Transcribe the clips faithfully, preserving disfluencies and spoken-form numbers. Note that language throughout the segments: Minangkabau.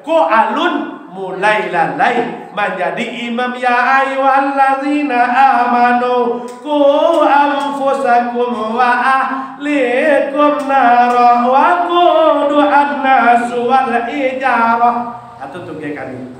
Ko alun mulai lalai manjadi imam. Ya ayyuhallazina amanu, qu anfusakum wa ahlikum nara, wa quduhan nasu wal hijarah. Atau tunggai kami.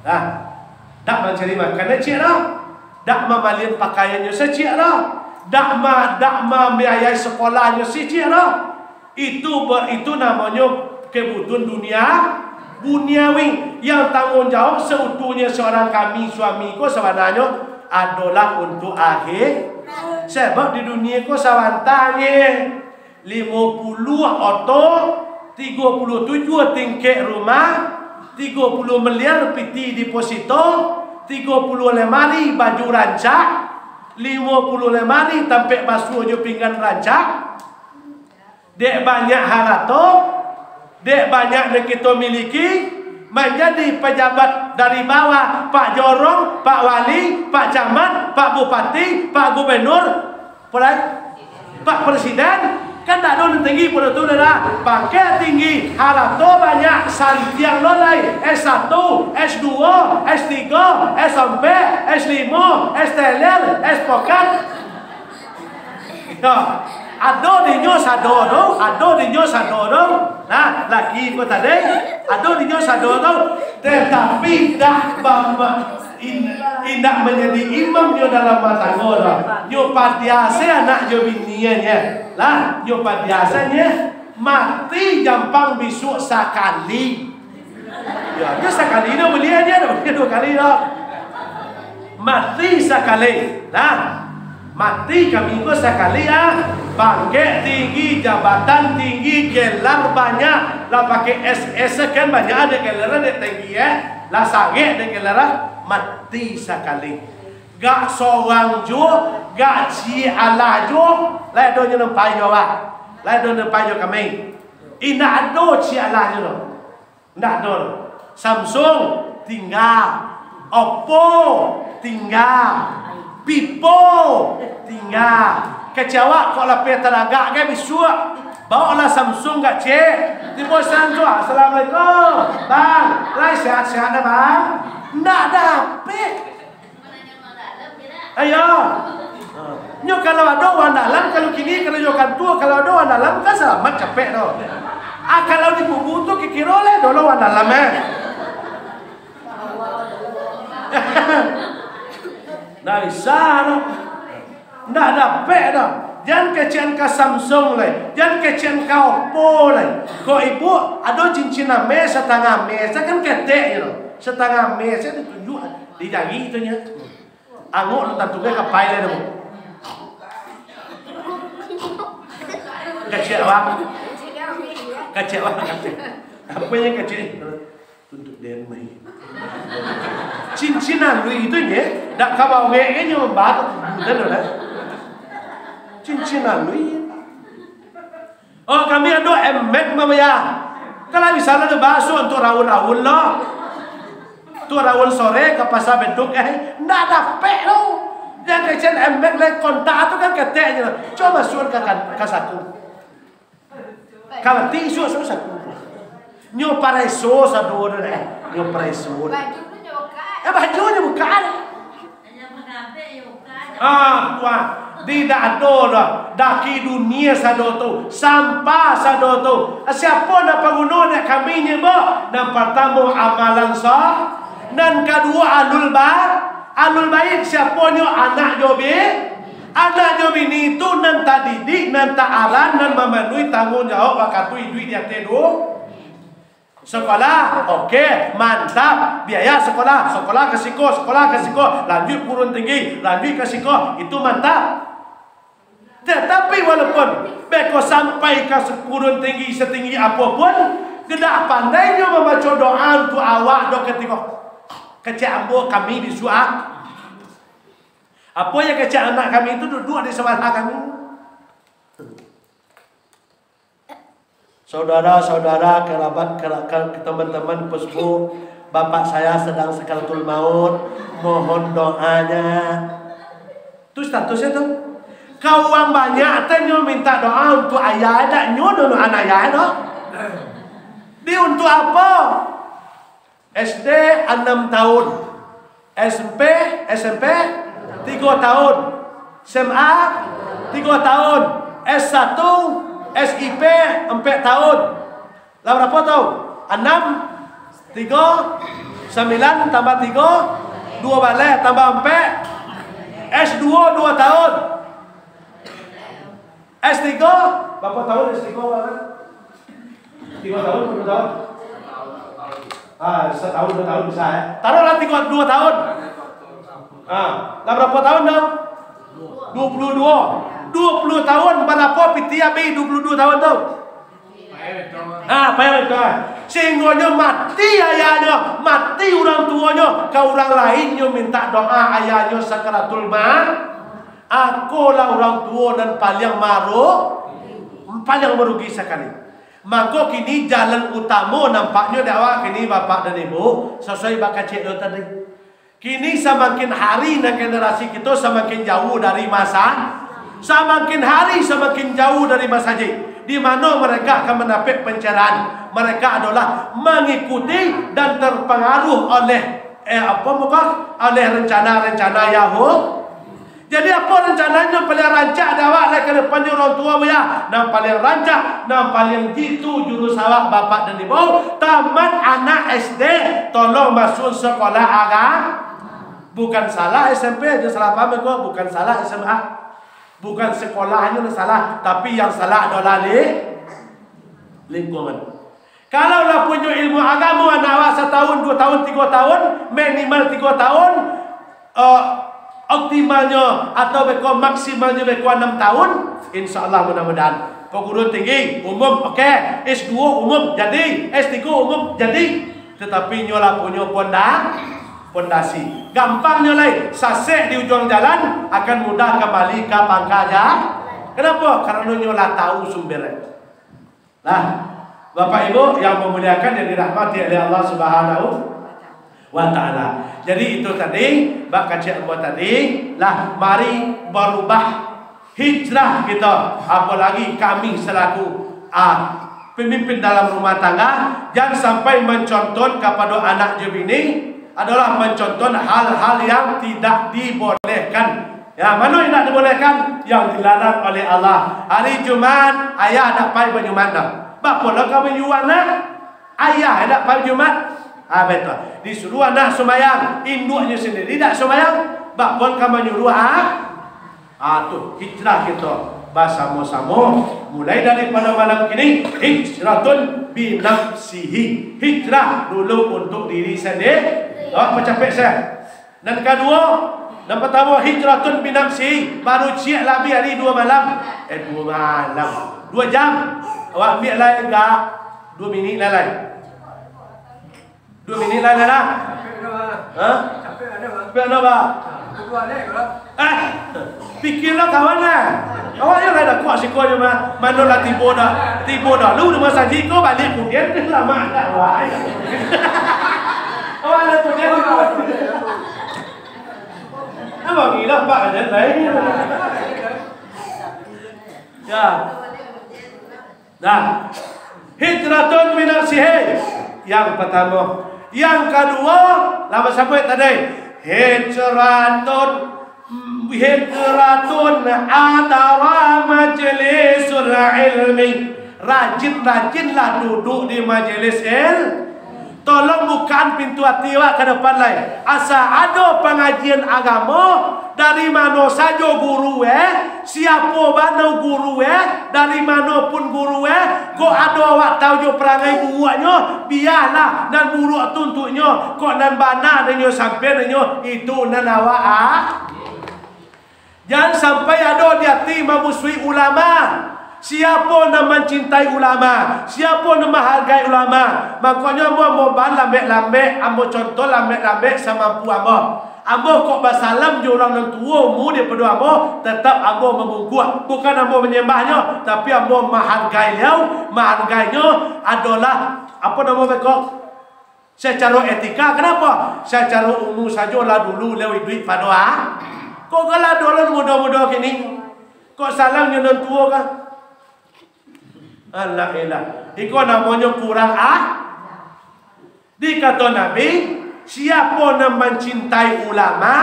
Nah, dak mancari makan ciek dah. Dak mamalian pakaiannyo saciek dah. Dak ma-, dak mambiayai sekolahnyo saciek dah. Itu ba-, itu namonyo kebutuhan dunia, duniawi. Yang tanggung jawab seutuhnyo seorang kami suami ko sabananyo adolah untuk akhir. Sebab di dunia ko sabanta je. Limo puluah oto, tigo puluah tujuah tingkek rumah, tigo puluah miliar piti deposito, tigo puluah lemari baju rancak, limo puluah lemari tampek basuah jo pinggan rancak. Dek banyak harato, dek banyak nan kito miliki, manjadi pajabat dari bawah, Pak Jorong, Pak Wali, Pak Camat, Pak Bupati, Pak Gubernur, Pak Presiden, kan dak ado nan tinggi pado tu, dah. Pangkek tinggi, harato banyak, santiang lo lai, S satu, S dua, S tiga, S ampek, S limo, S teler, S pokat. Yo, ado dinyo sado tu, ado dinyo sado tu. Nah, laki ko tadi, ado dinyo sado tu. Tetapi dak bama-, in-, indak manjadi imam nyo dalam rumah tanggo tu. Nyo padiah se anak jo binian nyo. Lah, nyo padiah se nyo mati jampang bisuak sakali. Yo, nyo sakali nyo buliah nyo, dak buliah duo kali doh. Mati sakali. Nah, mati kami ko sakali ah. Pangkek tinggi, jabatan tinggi, gelar banyak. Lah pakai S S kan banyak ado gelar dek tinggi eh. Lah sangek dek gelar ah. Mati sakali. Gak sorang juo, gak ciek alah juo. Lai ado nyo nampai jo ah. Lai ado nampai jo kami. Indak ado ciek alah juo doh. Ndak ado. Samsung, tingga. Oppo, tingga. Vivo, tingga. Kecek awak kok lapeh taragak gai bisuak. Baoklah Samsung gak ciek. Tibo Samsung, "Assalamualaikum, Bang. Lai sehat-sehat dah, Bang?" Ndak dapek. Ayo. Nyo kalau ado urang dalam, kalau kini, kalau yo kantua, kalau ado urang dalam, kan salamat capek tu. Ah, kalau di kubu tu, kikiro lai dolo urang dalam, eh. Ndak bisa tu. Ndak dapek tu. Jan kecekan ka Samsung lai. Jan kecekan ka Oppo lai. Kok ibu, ado cincin ame, satangah ame, sa kan ketek je tu. Satangah ame, sa ditunjuk di jari tu nyo. Angok lu tantu gai kapai lai namo. Kacik awak. Kacik awak, kacik. Apo nan kacik? Tuntuik den mai. Cincin alui tu nye, dak ka bawek nyo, batu tu, dah. Cincin alui. Oh, kami ado emek mambayar. Kalau misalnyo ado baso untuak raun-raun lo. Untuak raun sore ka Pasar Beduk, eh, ndak dapek lo. Nan kecek emek lai kontak tu kan ketek je lo. Cubo masuak ka, ka, ka saku. Kalau ti isuak, isuak saku. Nyo pareso sado tu deh. Nyo pareso. Eh, baju nyo bukan. Ah, tuan, di dak ado doh, daki dunia sado tu, sampah sado tu. Siapo nan paguno dek kami nyo, Bok? Nan partamo amalan sa-, nan kaduo alul ba-, alul bait, siapo nyo? Anak jo bi-, anak jo bini tu nan tadidik, nan taaran, nan mamanuhi tangguang jawab wakatu iduik di ateh du-, Sekolah, oke, mantap. Biaya sekolah, sekolah ka siko, sekolah ka siko, lanjuik paguruan tinggi, lanjuik ka siko, itu mantap. Tatapi walaupun beko sampai ka paguruan tinggi satinggi apo pun, ndak pandai nyo mambaco doa untuak awak doh katiko, kecek ambo kami bisuak. Apo nan kecek anak kami tu duduak di sabalah kami. Saudara-saudara, kerabat, kera-, ke-, teman-teman Facebook, bapak saya sedang sakaratul maut, mohon doanya. Tu statusnyo tu. Ka urang banyak teh nyo minta doa untuak ayah, dak nyo donoan ayah doh. Di untuak apo? S D anam tahun, S M P, S M P tigo tahun, S M A tigo tahun, S satu, S I P ampek tahun. Lah barapo tahun? Anam, tigo, sambilan tambah tigo, duo baleh tambah ampek, S duo duo tahun. S tigo, barapo tahun S tigo, Bang? Tigo tahun, duo tahun? Ah, satahun, duo tahun bisa, eh. Taruhlah tigo, duo tahun. Ah, lah barapo tahun tu? Duo puluah duo. Duo puluah tahun, barapo pitih abih duo puluah duo tahun tu? Ah, payah batua. Sehinggonyo mati ayahnyo, mati urang tuonyo, ka urang lain nyo mintak doa, ayahnyo sakaratul maut. Akolah urang tuo nan paliang maru-, paliang marugi sakali. Mangko kini jalan utamo nampaknyo dek awak kini, bapak dan ibu, sasuai bakecek tu tadi. Kini samakin hari nan generasi kito samakin jauah dari masa-, samakin hari samakin jauah dari masajik. Di mano mereka akan mandapek pencerahan? Mereka adolah mangikuti dan terpengaruh oleh, eh, apo muko? Oleh rencana-rencana Yahudi. Jadi, apo rencananyo paliang rancak dek awak lai ka depannyo urang tuo, Buya? Nan paliang rancak, nan paliang jitu jurus awak, bapak dan ibu, tamat anak S D, tolong masuak sekolah aga-, bukan salah S M P, jan salah paham ko, bukan salah S M A. Bukan sekolahnyo nan salah, tapi yang salah adolah li-, lingkungan. Kalau lah punyo ilmu agamo, anak awak satahun, duo tahun, tigo tahun, minimal tigo tahun, eh, optimalnyo atau beko maksimalnyo beko anam tahun, insya Allah, mudah-mudahan. Perguruan tinggi umum, oke, S duo umum jadi, S tigo umum jadi, tetapi nyo lah punyo ponda-, pondasi. Gampangnyo lai, sasek di ujuang jalan, akan mudah kambali ka pangka ja-, Kenapa? Karano nyo lah tahu sumber. Nah, Bapak Ibu yang memuliakan, yang dirahmati oleh Allah Subhanahu wa Ta'ala. Jadi, itu tadi, bak kecek ambo tadi, lah, mari barubah, hijrah kito, apolagi kami selaku, ah, pemimpin dalam rumah tangga, jan sampai mencontoh kapado anak jo bini, adolah mencontoh hal-hal yang tidak dibolehkan. Ya, mano yang indak dibolehkan? Yang dilarang oleh Allah. Hari Jumat, ayah indak pai bajumat doh. Baa pulo ka manyuruah anak? Ayah indak pai bajumat. Ah, batua. Disuruah anak sumbayang, induaknyo sandiri indak sumbayang. Baa pulo ka manyuruah, ah? Ah, tu, hijrah kito basamo-samo. Mulai daripado malam kini, hijratun binafsihi. Hijrah dulu untuk diri sandiri. Awak pacapek, saya. Nan kaduo, nan partamo, hijratun binafsi, baru ciek labiah ari duo malam. Eh, duo malam. Duo jam. Awak ambiak lai agak duo minik lai, lai. Duo minik lai, lai, lah. Ha? Capek ado, Bang. Eh, pikialah kawan lah. Awak yo lah dak kuat siko nyo mah. Mano lah tibo dah. Tibo dah. Lu di masajik ko baliak kemudian tu lama dah. Wah. Awak lah tu kan. Abang gila, Pak, aja lain. Ya. Nah, hijratun minafsihi. Yang pertama. Yang kedua, lah basabuik tadi. Hijratun, hijratun adara majlisul ilmi. Rajin-rajinlah duduk di majelis il-, Tolong bukaan pintu ati awak ka depan lai. Asa ado pangajian agamo, dari mano sajo guru eh, siapo bana guru eh, dari mano pun guru eh, kok ado awak tahu jo parangai buruaknyo, bialah nan buruak tu untuaknyo, kok nan bana nan nyo sampean nyo, itu nan awak ah. Jan sampai ado di ati mamusuhi ulama. Siapo nan mancintai ulama? Siapo nan mahargai ulama? Makonyo ambo, ambo baa lambek-lambek, ambo contoh lambek-lambek samampu ambo. Ambo kok basalam jo urang nan tuo umua daripado ambo, tatap ambo mambungkuak. Bukan ambo manyambahnyo, tapi ambo mahargai liau. Mahargainyo adolah, apo namo beko? Sacaro etika, kanapo? Sacaro umua sajo lah dulu liau iduik pado a-, kok galak doh lah mudo-mudo kini. Kok salang jo nan tuo ka? Alah, elah. Iko namonyo kurang a-, Di kato Nabi, siapo nan mancintai ulama,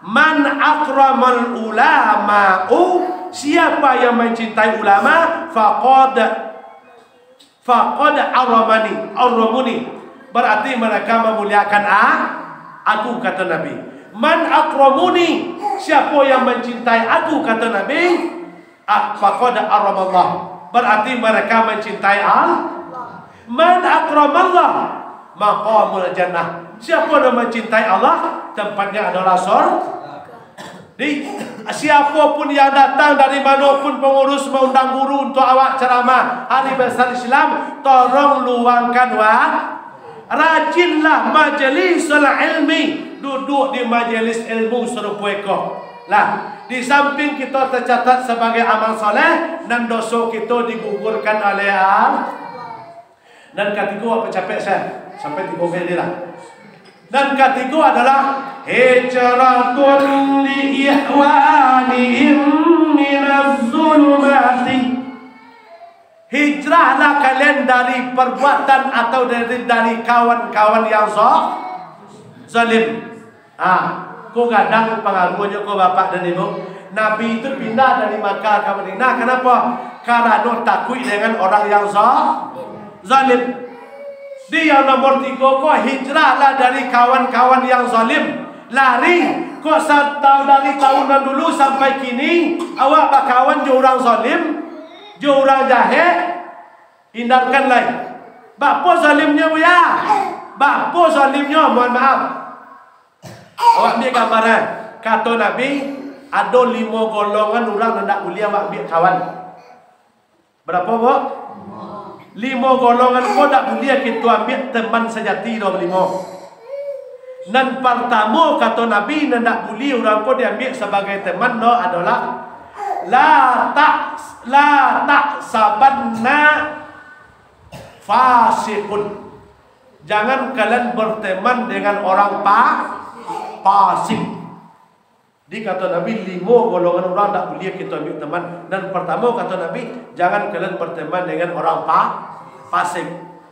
man akramal ulama'u, siapa yang mencintai ulama, faqad, faqad aramani, aramuni, berarti mereka memuliakan a-, aku, kato Nabi. Man akramuni, siapo yang mencintai aku, kato Nabi, a-, faqad aramallah, berarti mereka mencintai Allah. Man akramallah, maqamul jannah, siapo yang mencintai Allah, tempatnya adalah sor-, Jadi, siapo pun yang datang dari mano pun pengurus maundang guru untuk awak ceramah Hari Besar Islam, tolong luangkan wa-, rajinlah majelisul ilmi, duduk di majelis ilmu sarupo iko. Lah, di samping kita tercatat sebagai amal soleh, nan doso kita digugurkan oleh Allah. Nan katigo, apa capek saya? Sampai tigo kali lah. Nan katigo adalah hijratun li ikhwanihim minaz zulumati. Hijrahlah kalian dari perbuatan atau dari, dari kawan-kawan yang zo-, zalim. Ah, ko gadang pangaruahnyo ko, Bapak dan Ibu. Nabi itu pindah dari Makkah ka Madinah. Kenapa? Karano takuik dengan orang yang za-, zalim. Di yang nomor tigo ko, hijrahlah dari kawan-kawan yang zalim. Lari. Kok sa-, dari tahun nan dulu sampai kini, awak bakawan jo urang zalim, jo urang jahek, hindarkan lai. Bapo zalimnyo, Buya? Bapo zalimnyo, mohon maaf. Awak ambiak gambaran. Kato Nabi, ado limo golongan urang nan ndak buliah awak ambiak kawan. Barapo, Bu? Limo golongan ko ndak buliah kito ambiak teman sajati doh, limo. Nan partamo, kato Nabi, nan ndak buliah urang ko diambiak sabagai teman no adolah, la ta-, la tahsabanna fasiqun. Jangan kalian berteman dengan orang pa-, fasik. Di kato Nabi, limo golongan urang ndak buliah kito ambiak teman. Nan partamo, kato Nabi, jangan kalian berteman dengan orang pa-, fasik.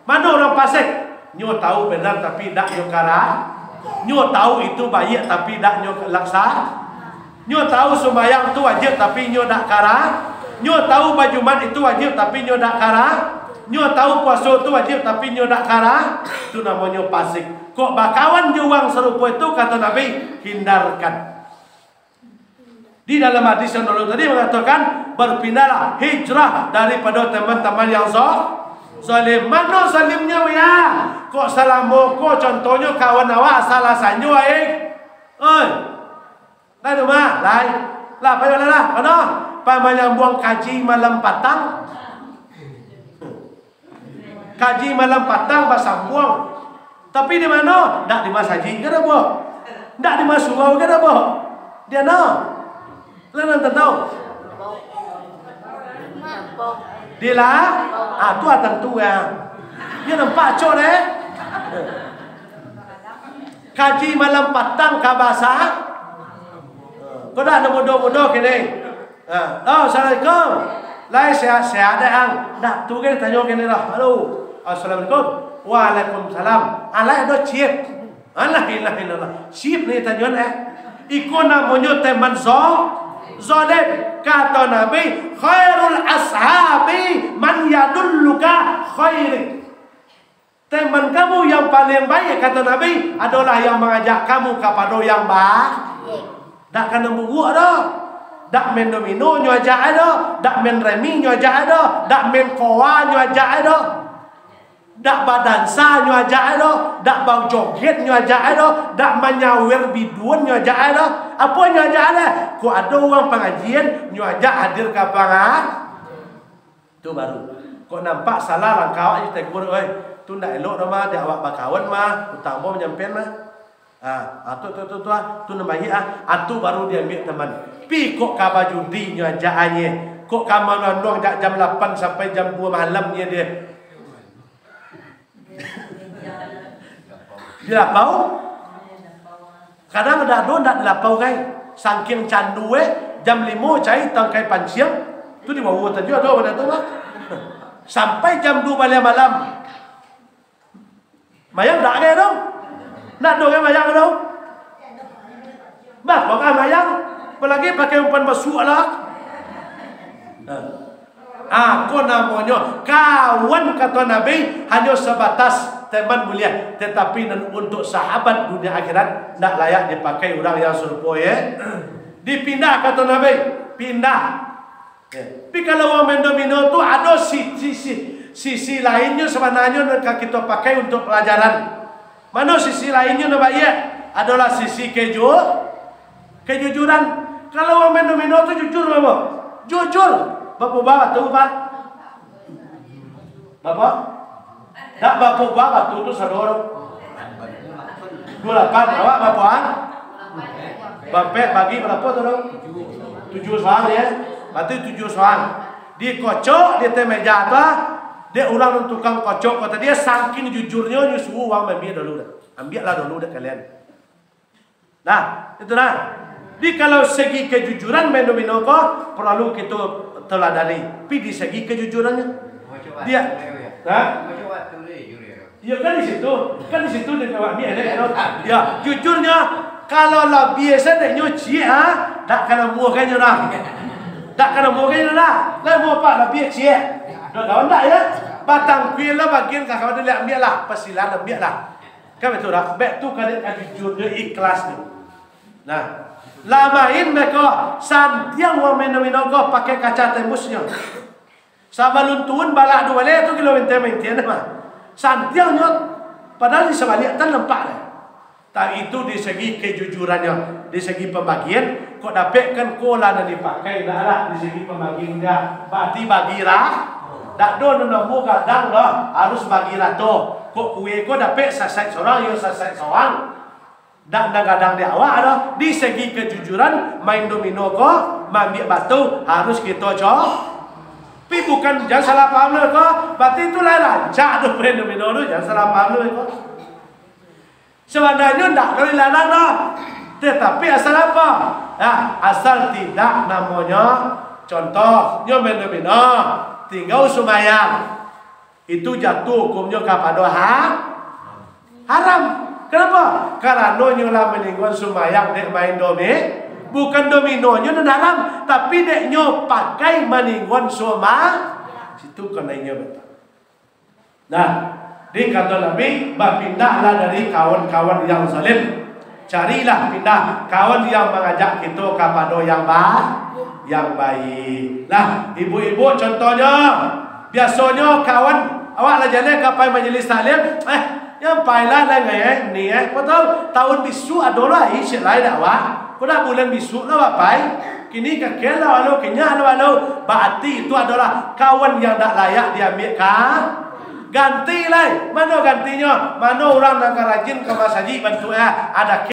Mano urang fasik? Nyo tahu benar tapi dak nyo kara-, nyo tahu itu baiak tapi dak nyo laksa-, Nyo tahu sumbayang tu wajib, tapi nyo dak kara. Nyo tahu bajumat itu wajib, tapi nyo dak kara. Nyo tahu puaso tu wajib, tapi nyo dak kara. Itu namonyo fasik. Kok bakawan jo urang sarupo itu, kato Nabi, hindarkan. Di dalam hadis yang dulu tadi mengatakan, berpindahlah, hijrah daripada teman-teman yang zo-, zalim. Mano zalimnyo, ya? Kok salamo ko, contohnyo, kawan awak salah sanjo, eh? Oi. Lai di rumah, lai. Lah, payolah lah. Mano? Pai manyambuang kaji malam patang. Kaji malam patang basambuang. Tapi di mano? Ndak di masajik ka doh, Bu? Ndak di surau ka doh, Bu? Di mano? Lah, nan tantau. Di lah, ah, tu ah tantu, ya. Yo nampak acok deh. Kaji malam patang ka basa. Ko dak nan mudo-mudo kini. Ha. Oh, assalamualaikum. Lai sehat-sehat dek ang? Dak tu kan tanyo kini lah. Halo. Assalamualaikum. Waalaikumsalam. Alai ado chip. Alah, ilah, ilah. Chip ni tanyo eh. Iko namonyo teman zo-, zalim. Kato Nabi, khairul ashabi man yadulluka khairi. Teman kamu yang paling baik, kato Nabi, adolah yang mangajak kamu kapado yang ba-, dak ka nan buruak doh. Dak main domino nyo ajak ai doh, dak main remi nyo ajak ai doh, dak main koa nyo ajak ai doh. Dak badansa nyo ajak ai doh, dak bajoget nyo ajak ai doh, dak manyawer bidun nyo ajak ai doh. Apo nyo ajak ai doh? Kok ado urang pangajian, nyo ajak hadir ka panga-, Tu baru. Kok nampak salah langkah awak, ditegur, "Oi, tu ndak elok doh mah, dek awak bakawan mah, utang boh manyampaian mah." Ah, ah, tu, tu, tu, tu, ah, tu nan baiak, ah. Ah, tu baru diambiak teman. Pi kok ka bajudi nyo ajak anye. Kok ka manuang jak jam lapan sampai jam dua malam nye dia. Di lapau? Kadang ado, ado ndak di lapau, kai. Sangking candu, eh, jam limo cai tangkai panciang, tu di bawah tadi ado, ado tu mah. Sampai jam dua baleh malam. Mayang dak gai tu? Ndak ado gai mayang tu? Bapokah mayang? Apolai pakai umpan basuak lah. Ah, ko namonyo kawan, kato Nabi, hanyo sabatas teman buliah, tetapi nan untuak sahabat dunia akhirat, ndak layak dipakai urang yang sarupo, ye. Dipindah, kato Nabi, pindah. Ya. Tapi kalau urang main domino tu ado si-, sisi, sisi lainnyo sabananyo nan ka kito pakai untuak palajaran. Mano sisi lainnyo nan baiak? Adolah sisi keju-, kejujuran. Kalau urang main domino tu jujur, Bapak? Jujur. Bapak batu, Pak? Bapak? Dak bapak buah batu tu sadoro. Duo lapan, awak bapak? Bapek bagi barapo tu, dong? Tujuah soang, ya. Berarti tujuah soang. Dikocok di ateh meja tu, ah. Dek urang tukang kocok ko tadi, saking jujurnyo, nyo suruah urang maambiak dulu dah. Ambiaklah dulu dek kalian. Nah, itu nah. Jadi kalau segi kejujuran main domino ko, paralu kito teladani. Tapi di segi kejujurannyo. Dia, ha? Iyo kan di situ, kan di situ dia jawab ni, ada, ada. Ya, jujurnyo, kalau labiah sadeknyo ciek, ha? Dak ka namuah kan nyo dah. Dak ka namuah kan nyo dah. Lah, mau apa labiah ciek? Dah kawan dak, ya? Batang kuil lah bagian ka kawan dia ambiak lah, pasilan ambiak lah. Kan betul dak? Bek tu kadek ka jujurnyo, ikhlasnyo. Nah, lah main beko, santiang urang main domino ko pakai kaca tembusnyo. Sabalun turun balak duo baleh tu gilo maintian-maintian mah. Santiangnyo, padahal di sabaliak tan nampak deh. Tapi itu di segi kejujurannyo, di segi pambagian, kok dapek kan ko lah nan dipakai, dak lah di segi pambagian dia. Berarti bagi ra-, dak ado nan namo gadang doh, harus bagi rato. Kok kue ko dapek sasaik sorang, yo sasaik sorang. Dak nan gadang di awak doh, di segi kejujuran, main domino ko, maambiak batu, harus kito co-, tapi bukan, jan salah paham lo ko, berarti tu lah rancak tu main domino tu, jan salah paham lo ko. Sabananyo ndak lo dilarang doh, tetapi asal apa? Nah, asal tidak namonyo, contoh, nyo main domino, tingga sumbayang. Itu jatuah hukumnyo kapado ha-, haram. Kenapa? Karano nyo lah maninggoan sumbayang dek main domi-, bukan dominonyo nan haram, tapi dek nyo pakai maninggoan suma-, situ kanai nyo batal. Nah, di kato Nabi, bapindahlah dari kawan-kawan yang zalim. Carilah pindah kawan yang mangajak kito kapado yang ba-, yang baiak. Lah, ibu-ibu contohnyo, biasonyo kawan awak lah jaleh ka pai majelis taklim, eh, yang pailah lah ngai, eh, ni, eh, kau tahu, tahun bisuak ado lai, cek lai dak awak? Kau dak bulan bisuak lah awak pai? Kini kakek lah walau, kenyak lah walau. Berarti itu adolah kawan yang dak layak diambiak ka-, ganti lai. Mano gantinyo? Mano urang nan ka rajin ka masajik bantuak, eh, ado